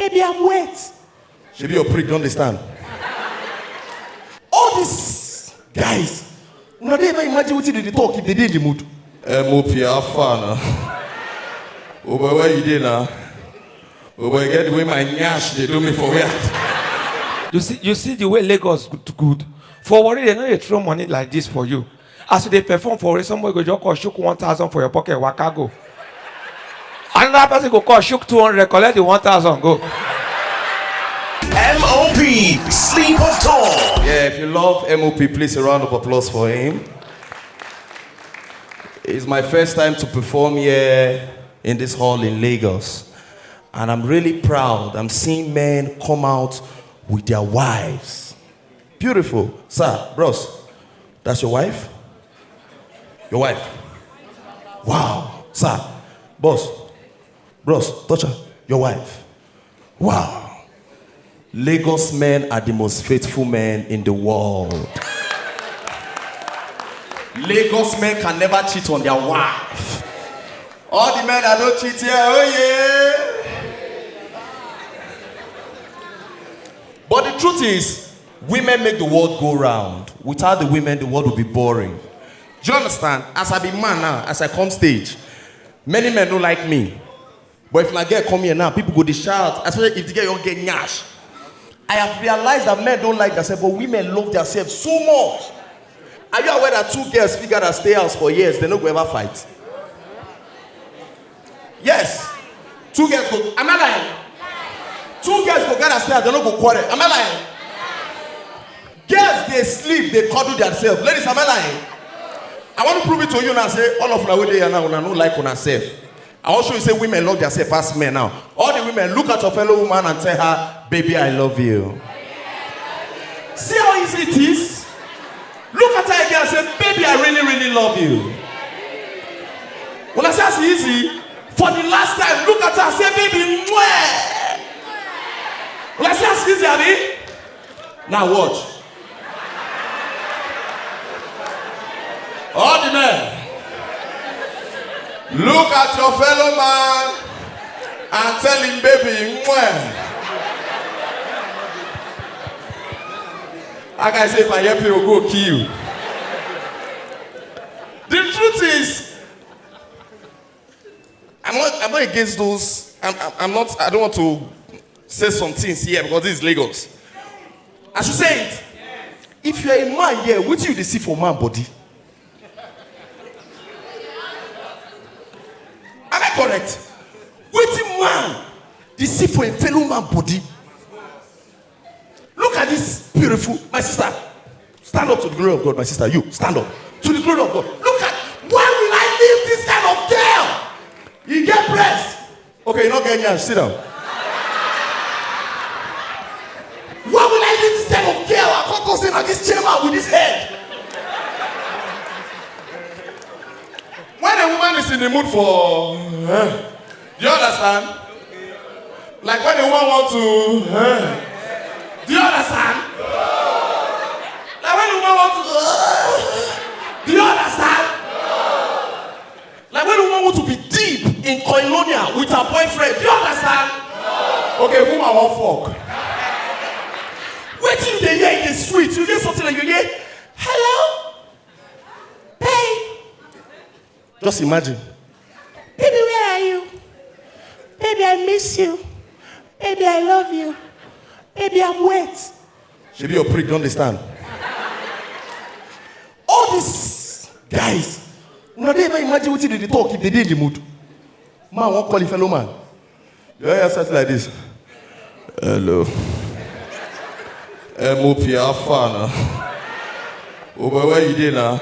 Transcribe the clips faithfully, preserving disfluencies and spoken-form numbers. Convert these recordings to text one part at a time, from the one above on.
Baby, I'm wet. Shebi your prick don dey stand. All these guys, una dey ever imagine wetin dem dey talk if dem dey in the mood? M O P, how far na? Oh boy, where you dey na? Oh boy, get the way my nyash dey do me for where? You see, you see the way Lagos good, good. For Warri, they no dey throw money like this for you. As you dey perform for Warri, somebody go just call shook one thousand for your pocket, waka go. Another person go call shook two hundred, collect the one thousand, go. M O P, Sleep of Talk. Yeah, if you love M O P, please a round of applause for him. It's my first time to perform here in this hall in Lagos. And I'm really proud. I'm seeing men come out with their wives. Beautiful. Sir, bros, that's your wife? Your wife? Wow. Sir, boss, bros, touch her. Your wife? Wow. Lagos men are the most faithful men in the world. Lagos men can never cheat on their wife. All the men that don't cheat here, oh yeah. But the truth is, women make the world go round. Without the women, the world would be boring. Do you understand? As I be man now, as I come stage, many men don't like me. But if na girl come here now, people go dey shout, especially if the girl don get nyash. I have realized that men don't like themselves, but women love themselves so much. Are you aware that two girls figure that stay house for years, they no go ever fight? Yes. Two girls go, am I lying? Two girls go gather stay house, they no go quarrel. Am I lying? Girls dey sleep, dey cuddle themselves. Ladies, am I lying? I want to prove it to you now. Say all of una wey dey here now, una no like una self. I wan show you say women love themselves pass men now. All the women, look at your fellow woman and tell her, "Baby, I love you." See how easy it is? Look at her again and say, "Baby, I really, really love you." Una see as e easy? For the last time, look at her, say, "Baby, mwah." Una see as e easy, abi? Now watch. All the men, look at your fellow man and tell him, "Baby, mwah." That guy say, "If I help you, go kill you." The truth is, I'm not, I'm not against those. I'm, I'm, I'm not. I don't want to say some things here because this is Lagos. I should say it. If you're a man here, wetin you dey see for man body? Am I correct? Wetin man dey see for a fellow man body? Look at this beautiful, my sister. Stand up to the glory of God, my sister. You stand up to the glory of God. Look at, why will I live this kind of girl? You get breast. Okay, you no get nyash. Sit down. Why will I live this kind of girl? I can't go sit on this chairman with this head. When a woman is in the mood for, eh, do you understand? Like when a woman want to, eh, do you understand? Like when a woman want to, eh, do you understand? Like when a woman want to be deep in koinonia with her boyfriend, do you understand? Okay, woman wan fuck. Wetin you dey hear, e dey sweet. You hear something like, you hear, "Hello, babe." Just imagine. "Baby, where are you? Baby, I miss you. Baby, I love you. Baby, I'm wet." Shebi your prick don dey stand. All these guys, una dey ever imagine wetin dem dey talk if dem dey in the mood? Man wan call him fellow man. You hear yourself like this. "Hello. M O P, how far na? Oh boy, where you dey na?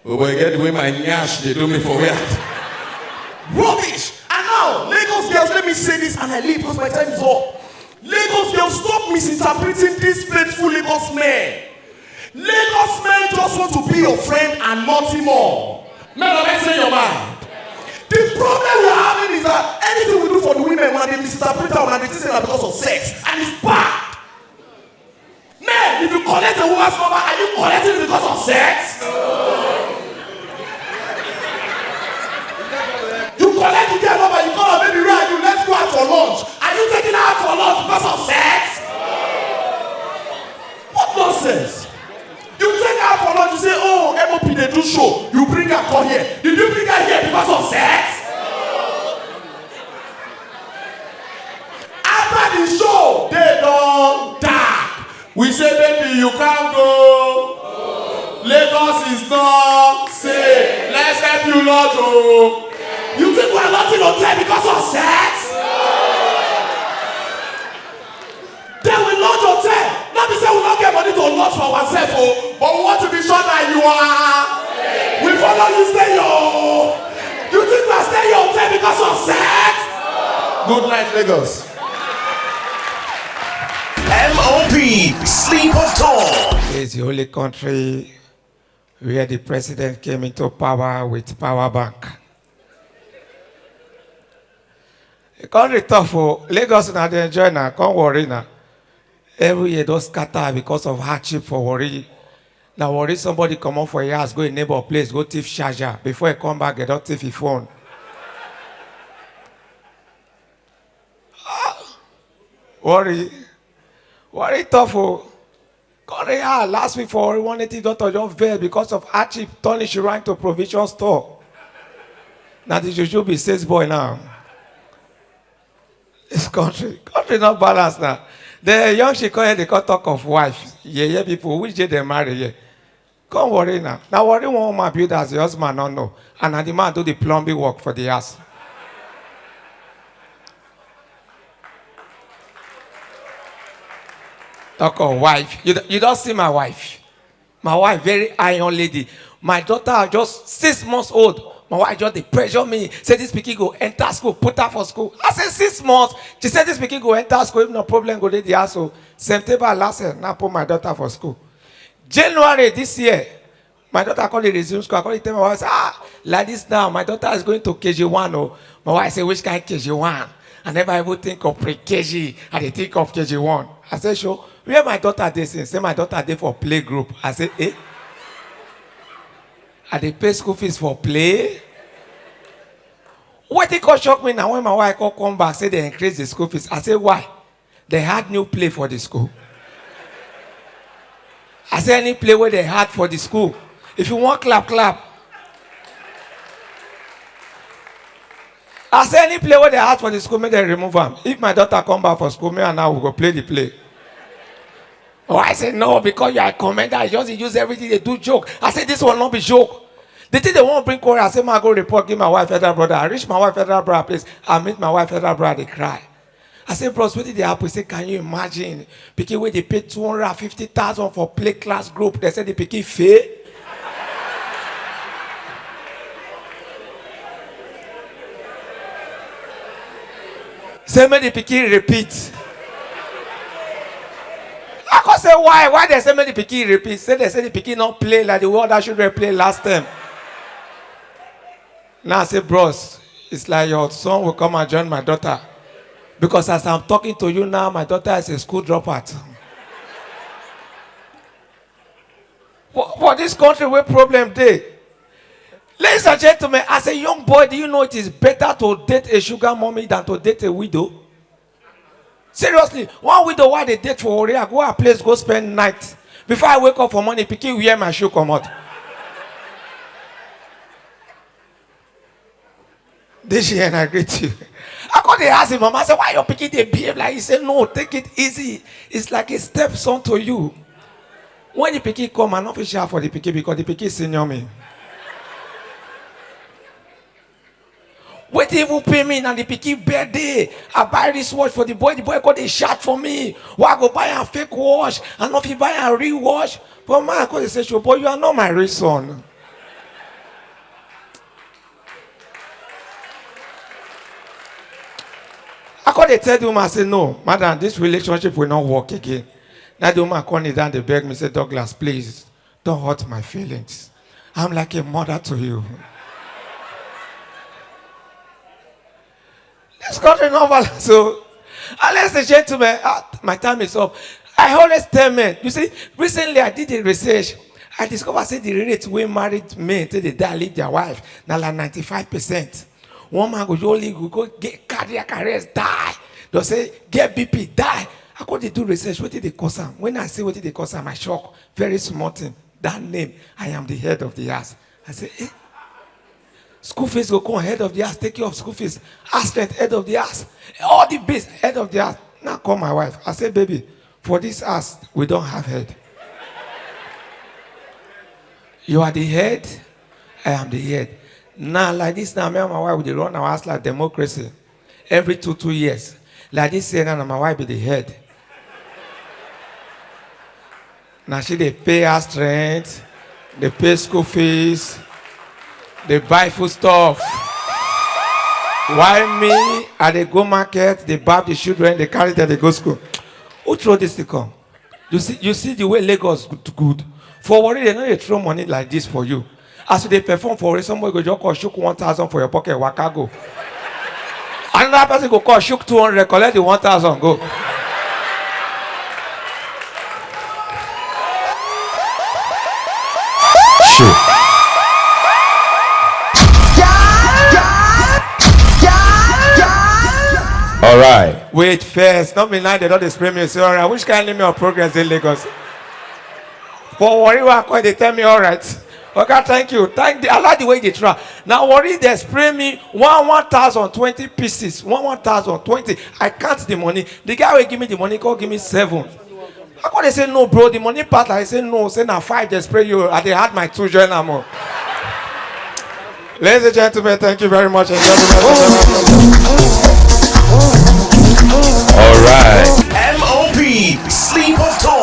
Oh boy, get the way my nyash dey do me for where?" Rubbish! And now, Lagos girls, let me say this and I leave because my time is up. Lagos girls, stop misinterpreting these faithful Lagos men. Lagos men just want to be your friend and nothing more. Men are not saying your mind. The problem we are having is that anything we do for the women, when they misinterpret am, when they think say na because of sex, and it's bad. Men, if you collect a woman's number, are you collecting it because of sex? You collect the girl number, you call her, "Baby, where are you? Let's go out for lunch." Are you taking her They don dark. We say, "Baby, you can't go. Lagos is not safe. Let's help you, Lord." Oh, you think we're lodging hotel because of sex? Then we lodge hotel. Not be say we don't get money to lodge for ourselves, oh, but we want to be sure that you are. We follow you, stay your. You think we are staying your hotel because of sex? Good night, Lagos. M O P, sleep of thought. It's the only country where the president came into power with power bank. The country tough, oh. Lagos na dey enjoy na, come Warri na. Every year don scatter because of hardship for Warri. Na Warri somebody comot for him house go him neighbor place go thief charger. Before he come back, he don thief him phone. Warri, Warri tough, oh. Korea last week for Warri, one native doctor just vex because of hardship, turn him shrine to provision store. Na the juju be sales boy now. This country, country not balance now. The young she come here, they come talk of wife. Yeah, yeah, people, which day they marry here? Come Warri now. Now Warri one woman build as the husband no know. And na the man do the plumbing work for the house. Talk of wife. You, d- you don't see my wife. My wife, very iron lady. My daughter, just six months old. My wife just dey pressure me. Say this pikin go enter school, put her for school. I say, "Six months." She said, "This pikin go enter school. If no problem, go dey the house." So, September last year, now put my daughter for school. January this year, my daughter called the resume school. I called it, tell my wife, say, "Ah, like this now, my daughter is going to K G one." Oh, my wife said, "Which kind K G one? I never even think of pre-K G. I dey think of K G one." I said, "Sure. Where my daughter dey since?" Say, "My daughter dey for play group." I say, "Eh?" I dey pay school fees for play. Wetin come shock me na when my wife come come back say they increase the school fees. I say, "Why?" They had new play for the school. I say, "Any play where they had for the school, if you want clap, clap." I say, "Any play where they had for the school, make them remove am. If my daughter come back for school, me and her we go play the play." Oh, I say, "No, because you are a commenter. I just use everything they do joke." I say, "This one not be joke." The thing they won't bring quarrel. I say, "Ma, go report, give my wife federal brother." I reach my wife federal brother place. I meet my wife federal brother, they cry. I say, "Bros, what did they happen?" He say, "Can you imagine? Pikin where they pay two hundred fifty thousand for play class group. They said the pikin fail." Say, "Make the pikin repeat." I come say, "Why? Why they say make the pikin repeat?" Say, "They say the pikin not play like the way other children play last time." Now I say, "Bros, it's like your son will come and join my daughter. Because as I'm talking to you now, my daughter is a school dropout." For, for this country where problem dey. Ladies and gentlemen, as a young boy, do you know it is better to date a sugar mommy than to date a widow? Seriously, one widow why they date for Warri, I go her place, go spend night. Before I wake up for morning, pikin wear my shoe come out. This year, and I greet you. I call the ask him, mama, I say, "Why your pikin they behave like?" He said, "No, take it easy. It's like a stepson to you." When the pikin come, I no fit shout for the pikin because the pikin senior me. Wetin even pay me na the pikin birthday. I buy wristwatch for the boy. The boy come dey shout for me. Why I go buy a fake watch? I no fit buy a real watch. But man, I come dey say, "Sure, but you are not my real son." I come dey tell the woman, I say, "No, madam, this relationship will not work again." Now the woman come kneel down, they beg me, say, "Douglas, please, don't hurt my feelings. I'm like a mother to you." This country not balance. So, unless the gentlemen, ah, my time is up. I always tell men, you see, recently I did a research. I discovered say the rate wey married men till they die leave their wife na like ninety-five percent. One man go only go, go get cardiac arrest, die. They say get B P, die. I go dey do research. What did they cause am? When I say what did they cause am, I shock. Very small thing. That name, I am the head of the house. I say, eh? School fees go come head of the house, take care of school fees. House rent head of the house. All the bills head of the house. Now call my wife. I say, "Baby, for this house, we don't have head. You are the head, I am the head." Now, like this, now, me and my wife, we dey run our house like democracy. Every two, two years. Like this, say, now, my wife be the head. Now, she dey pay house rent, dey pay school fees, dey buy food stuff. Why me? I dey go market, dey bath the children, dey carry them, dey go school. Who throw this thing come? You see, you see the way Lagos good, good. For Warri, they no dey throw money like this for you. As you dey perform for Warri, somebody go just come shook one thousand for your pocket, waka go. Another person go come shook two hundred, collect the one thousand, go. Sure. All right. Wait first, not me now, they don't spray me. Say, "All right, which kind of name of progress in Lagos?" For Warri, I call, they tell me, "All right." Okay, thank you. Thank the, I like the way they try. Now, Warri, they spray me one, one thousand, twenty pieces. One, one thousand, twenty. I count the money. The guy will give me the money, go give me seven. I go dey say, "No, bro, the money part." I say, "No, say na five, they spray you." I dey add my two, join am o. Ladies and gentlemen, thank you very much. Enjoy the rest of the night. All right. M O P, Sleep of Toys.